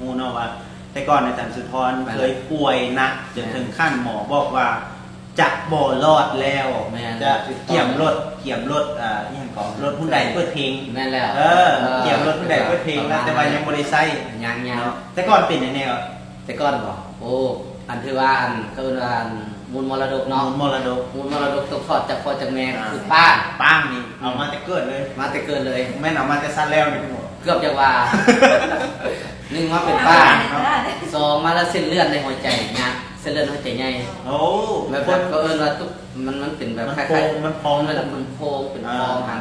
ຮູ້ເນາະວ່າ ແຕ່ກ່ອນອາຈານສຸທອນ ແມ່ນ ເຄີຍປ່ວຍໜັກ ແມ່ນ ຈົນເຖິງຂັ້ນໝໍບອກວ່າຈະບໍ່ລອດແລ້ວ ແມ່ນ ຈະ ຖືກຕ້ອງ ກຽມລົດ ກຽມລົດ ອ່າ ອີ່ຫຍັງກໍ ລົດຮຸນໄດເປີດເພງ ແມ່ນແລ້ວ ເອີ ເອີ ກຽມລົດຮຸນໄດເປີດເພງແລ້ວ ປະມານ ແຕ່ວ່າຍັງບໍ່ໄດ້ໃຊ້ ຍັງໆ ເນາະ ແຕ່ກ່ອນເປັນແນວໃດກໍ? ແຕ່ກ່ອນບໍ? ໂອ້ ອັນ ຖືວ່າ ອັນ ເຂົາເອີ້ນວ່າ ອັນ ມູນມໍລະດົກເນາະ ມູນມໍລະດົກ ມູນມໍລະດົກຕົກທອດຈາກພໍ່ຈາກແມ່ ອ່າ ຄືປ້າງ ປ້າງນີ້ ອືມ ເອົາມາແຕ່ເກີດເລີຍ ມາແຕ່ເກີດເລີຍ ແມ່ນເອົາມາແຕ່ຊາດແລ້ວນີ້ ເກືອບຈະວ່າ ໜຶ່ງມາເປັນປ້າງເນາະ ສອງມາແລ້ວເສັ້ນເລືອດໃນຫົວໃຈຍະ ເສັ້ນເລືອດໃນຫົວໃຈໃຫຍ່ ໂອ້ ແບບ ແບບເຂົາເອີ້ນວ່າຕຸ ມັນ ມັນເປັນແບບ ມັນ ຄ້າຍໆ ໂພງ ມັນພອງ ມັນ ມັນໂພງເປັນ ອ່າ ພອງຫັ້ນ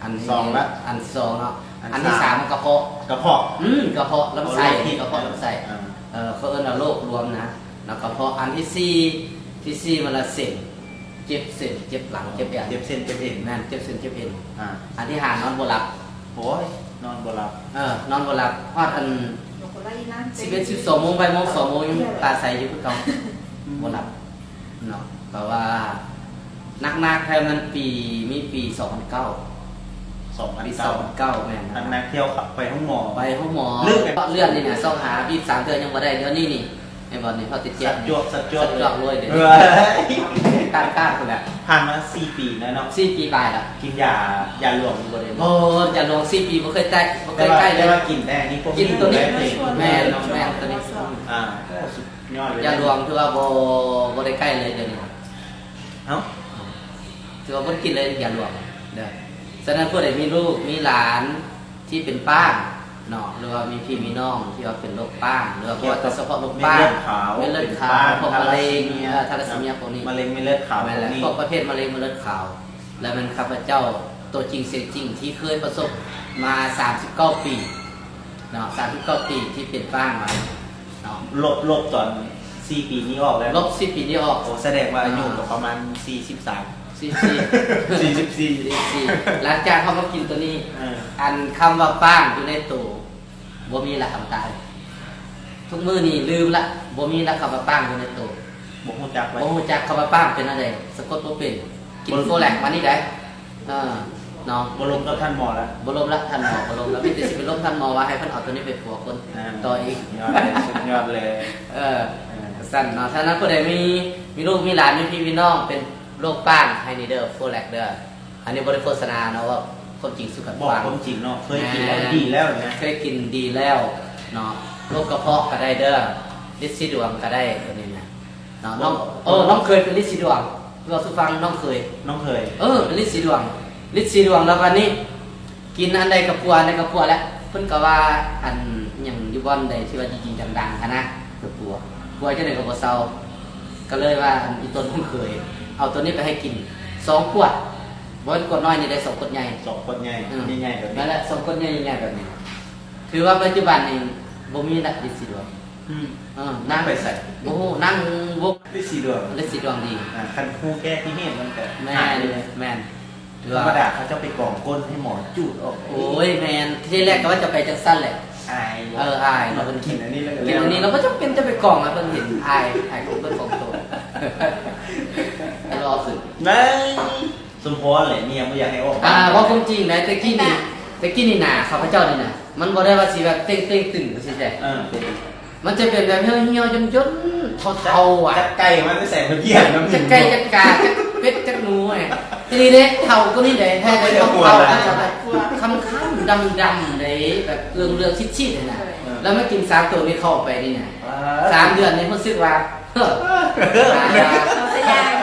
ອັນ ສອງລະ ອັນສອງເນາະ ອັນ ອັນທີສາມ ສາມມັນກະເພາະ ກະເພາະ ອືມ ກະເພາະລຳໄສ້ ໂອ້ ໂລກ ກະເພາະລຳໄສ້ ອ່າ ເອີ ເຂົາເອີ້ນວ່າໂລກລວມນະ ແລ້ວກະເພາະ ອັນທີສີ່ ທີສີ່ມັນລະເສັ້ນ ເຈັບເສັ້ນ ເຈັບຫຼັງ ເຈັບແອວ ເຈັບເສັ້ນເຈັບເອັນ ແມ່ນ ເຈັບເສັ້ນເຈັບເອັນ ອ່າ ອັນທີຫ້ານອນບໍ່ຫຼັບ ໂອ້ຍ ນອນບໍ່ຫຼັບ ເອີ ນອນບໍ່ຫຼັບ ຮອດອັນ ສິບເອັດ ສິບສອງໂມງ ບ່າຍໂມງ ສອງໂມງ ຍັງຕາໃສຢູ່ຄືເກົ່າ ອືມ ບໍ່ຫຼັບເນາະ ເພາະວ່າໜັກໆແທ້ມັນປີ ມີປີສອງພັນເກົ້າ ສອງພັນເກົ້າ ປີສອງພັນເກົ້າ ແມ່ນ ໜັກໆ ທ່ຽວໄປໂຮງໝໍ ໄປໂຮງໝໍ ເລື່ອນນີ້ນະ ຊອກຫາບີບສາມເທື່ອຍັງບໍ່ໄດ້ ດຽວນີ້ນີ້ ເຫັນບໍ່ນີ້ ເຂົາຕິດເຈັບ ສັດຈວກ ສັດຈວກ ສັດຈວກເລີຍເດ້ ເອີ ຕ້ານໆພຸ້ນແຫຼະ ຜ່ານມາສີ່ປີແລ້ວເນາະ ສີ່ປີປາຍລະ ກິນຢາ ຢາຫຼວງຢູ່ບໍ່? ບໍ່ ຢາຫຼວງສີ່ປີບໍ່ເຄີຍແຕະ ບໍ່ເຄີຍໃກ້ເລີຍ ແຕ່ວ່າກິນແຕ່ອັນນີ້ ພວກ ກິນໂຕນີ້ ແມ່ນ ແມ່ນ ໂຕນີ້ ອ່າ ໂອ້ ສຸດຍອດເລີຍ ຢາຫຼວງຖືວ່າບໍ່ ບໍ່ໄດ້ໃກ້ເລີຍດຽວນີ້ ເອົ້າ ຖືວ່າບໍ່ໄດ້ກິນເລີຍຢາຫຼວງເດີ ສະນັ້ນຜູ້ໃດມີລູກມີຫຼານ ທີ່ເປັນປ້າງເນາະ ຫຼືວ່າມີພີ່ມີນ້ອງທີ່ວ່າເປັນໂລກປ້າງ ຫຼືວ່າບໍ່ວ່າແຕ່ສະເພາະໂລກປ້າງ ເມັດເລືອດຂາວ ເມັດເລືອດຂາວ ເປັນປ້າງ ພວກມະເຮັງ ທາລາຊີເມຍ ເອີ ທາລາຊີເມຍພວກນີ້ ມະເຮັງເມັດເລືອດຂາວ ແມ່ນແຫຼະ ພວກນີ້ ພວກປະເພດມະເຮັງເມັດເລືອດຂາວ ແລະແມ່ນຂ້າພະເຈົ້າໂຕຈິງສຽງຈິງທີ່ເຄີຍປະສົບມາສາມສິບເກົ້າປີເນາະ ສາມສິບເກົ້າປີທີ່ເປັນປ້າງມາ ເນາະ ລົບ ລົບຕອນສີ່ປີນີ້ອອກແລ້ວ ລົບສີ່ປີນີ້ອອກ ໂອ້ ສະແດງວ່າອາຍຸ ອ່າ ກໍປະມານສີ່ສິບສາມ ສີ່ສິບສີ່ ສີ່ສິບສີ່ ສີ່ສິບສີ່ ຫຼັງຈາກເຮົາມາກິນໂຕນີ້ ເອີ ອັນຄຳວ່າປ້າງຢູ່ໃນໂຕ ບໍ່ມີລະຄຳຕາຍ ທຸກມື້ນີ້ລືມລະ ບໍ່ມີລະຄຳວ່າປ້າງຢູ່ໃນໂຕ ບໍ່ຮູ້ຈັກເລີຍ ບໍ່ຮູ້ຈັກຄຳວ່າປ້າງເປັນອັນໃດ ສະກົດບໍ່ເປັນ ກິນ ບໍ່ ໂຟແລັກມານີ້ໄດ ເອີ ເນາະ ບໍ່ລົມກັບທ່ານໝໍລະ ບໍ່ລົມລະທ່ານໝໍ ບໍ່ລົມລະ ມີແຕ່ຊິໄປລົມທ່ານໝໍວ່າໃຫ້ເພິ່ນເອົາໂຕນີ້ໄປປົວຄົນ ອ່າ ຕໍ່ອີກ ສຸດຍອດເລີຍ ສຸດຍອດເລີຍ ເອີ ເອີ ຊັ້ນເນາະ ຖ້ານັ້ນຜູ້ໃດມີ ມີລູກມີຫຼານ ມີພີ່ມີນ້ອງ ເປັນໂລກປ້າງ ໃຫ້ນີ້ເດີ ໂຟແລັກເດີ ອັນນີ້ບໍ່ໄດ້ໂຄສະນາເນາະ ເວົ້າຄວາມຈິງສູ່ກັນຟັງ ເວົ້າຄວາມຈິງເນາະ ເຄີຍກິນແລ້ວດີແລ້ວນະ ເຄີຍກິນດີແລ້ວເນາະ ໂລກກະເພາະກໍໄດ້ເດີ ລິດສີດວງກໍໄດ້ ໂຕນີ້ນະ ເນາະ ນ້ອງ ເອີ ນ້ອງເຄີຍເປັນລິດສີດວງ ເວົ້າສູ່ຟັງ ນ້ອງເຄີຍ ນ້ອງເຄີຍ ເອີ ເປັນລິດສີດວງ ລິດສີດວງ ແລ້ວບາດນີ້ ກິນອັນໃດກະປົວ ອັນໃດກະປົວແຫຼະ ເພິ່ນກະວ່າ ອັນຫຍັງຢູ່ບ່ອນໃດທີ່ວ່າດີໆ ດັງໆ ຫັ້ນນະ ກະປົວ ປົວຈັ່ງໃດກະບໍ່ເຊົາ ກະເລີຍວ່າ ອັນອີ່ຕົນນ້ອງເຄີຍ ເອົາໂຕນີ້ໄປໃຫ້ກິນ ສອງຂວດ ບໍ່ແມ່ນຂວດນ້ອຍນີ້ເດ້ ສອງຂວດໃຫຍ່ ສອງຂວດໃຫຍ່ ອືມ ໃຫຍ່ໆ ແບບນີ້ ນັ້ນແຫຼະ ສອງຂວດໃຫຍ່ໆ ແບບນີ້ ຖືວ່າປັດຈຸບັນນີ້ບໍ່ມີລະລິດສີດວງ ອືມ ເອີ ນັ່ງໄປໃສ ບໍ່ຮູ້ ນັ່ງວົງ ລິດສີດວງ ລິດສີດວງດີ ອ່າ ຄັນຮູ້ແກ້ທີ່ເຫດມັນກະ ແມ່ນ ຫາຍໄປເລີຍ ແມ່ນ ທຳມະດາເຂົາເຈົ້າໄປກອງກົ້ນໃຫ້ໝໍຈູດອອກ ໂອ້ຍ ແມ່ນ ທີແລກກະວ່າຈະໄປຈັ່ງຊັ້ນແຫຼະ ອາຍ ເອີ ອາຍ ເນາະ ເພິ່ນກິນອັນນີ້ແລ້ວກະ ກິນອັນນີ້ແລ້ວບໍ່ຈຳເປັນຈະໄປກອງ ເພິ່ນເຫັນອາຍ ອາຍຂອງເພິ່ນຂອງໂຕ ລໍຂຶ້ນ ແມ່ນ ສົມພໍແຫຼະ ເມຍບໍ່ຢາກໃຫ້ອອກ ອ່າ ເວົ້າຄວາມຈິງນະ ແຕ່ກີ້ນີ້ ແຕ່ກີ້ນີ້ໜ້າຂ້າພະເຈົ້ານີ້ນະ ມັນບໍ່ໄດ້ວ່າຊິແບບເຕ່ງໆຕຶງຈັ່ງຊີ້ເດ້ ເອີ ມັນຈະເປັນແບບຫ່ຽວໆ ຢົນໆ ເທົາໆ ອະ ຈັກໄກ່ມາແຕ່ໃສ ມາຢ້ຽມນຳ ຈັກໄກ່ຈັກກາ ຈັກເປັດຈັກໜູ ອີ່ຫຼີເດ້ ເທົາກວ່ານີ້ເດ້ ແທ້ເດ້ ເທົາໆ ອາດຈະແບບຄ້ຳໆ ດຳໆ ເດ້ ແບບເຫຼືອງໆ ຊີດໆ ຫັ້ນນະ ເອີ ແລ້ວມາກິນສາມໂຕນີ້ເຂົ້າໄປນີ້ນະ ອ່າ ສາມເດືອນນີ້ຮູ້ສຶກວ່າ ເອີ ເອົາຊະຢ່າງ